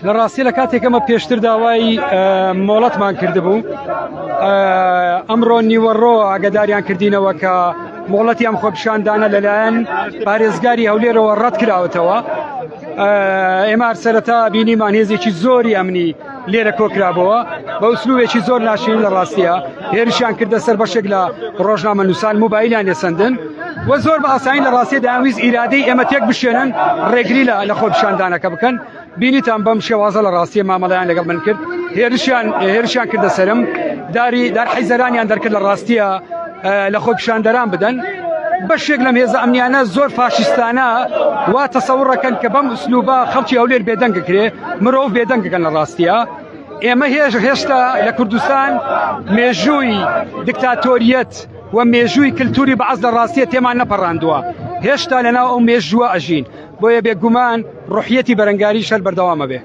لە ڕاستی لە کاتێک ئەمە پێشتر داوای مۆڵەتمان کردبوو ئەمڕۆ نیوەڕۆ ئاگداریان کردینەوە کە مۆڵەتی ئەم خۆپیشاندانە لەلایەن پارێزگاری هەولێرەوە ڕەت کراوەتەوە ئێمە سەرەتا بینیمان هێزێکی زۆری ئەمنی لێرە کۆکرابەوە بە ئوسلوبێکی زۆر ناشرین لە ڕاستیە هێرشیان کردە سەر بەشێک لە ڕۆژنامە نووسان موبایلیان لێسەندن و زۆر بە ئاسانی لە ڕاستیە دەیانویست ئیرادەی ئێمە تێک بشێنن ڕێگری لە لە خۆپیشاندانەکە بکەن بینیتان بەم شێوازە لە ڕاستیە مامەڵەیان لەگەڵ من کرد هێرشیان هێرشیان کردە سەرم داری دار حیزەرانیان دەرکرد لە ڕاستیە لە خۆپیشاندەران بدەن بەشێک لەم هێزە ئەمنیانە زۆر فاشیستانە وا تەسەوڕەکەن کە بەم ئوسلوبە خەڵکی هەولێر بێدەنگ کرێ مرۆڤ بێدەنگەکەن لە ڕاستیە ئێمە هێش هێشتا لە کوردستان مێژووی دکتاتۆریەت و مێژووی کللتوری بەعس لە ڕاستیە تێمان نەپەڕاندووە هێشتا لەناو ئەو مێژووە ئەژین بۆیە بێگومان ڕحیەتی بەرەنگاری شەر بەردەوامە بێ.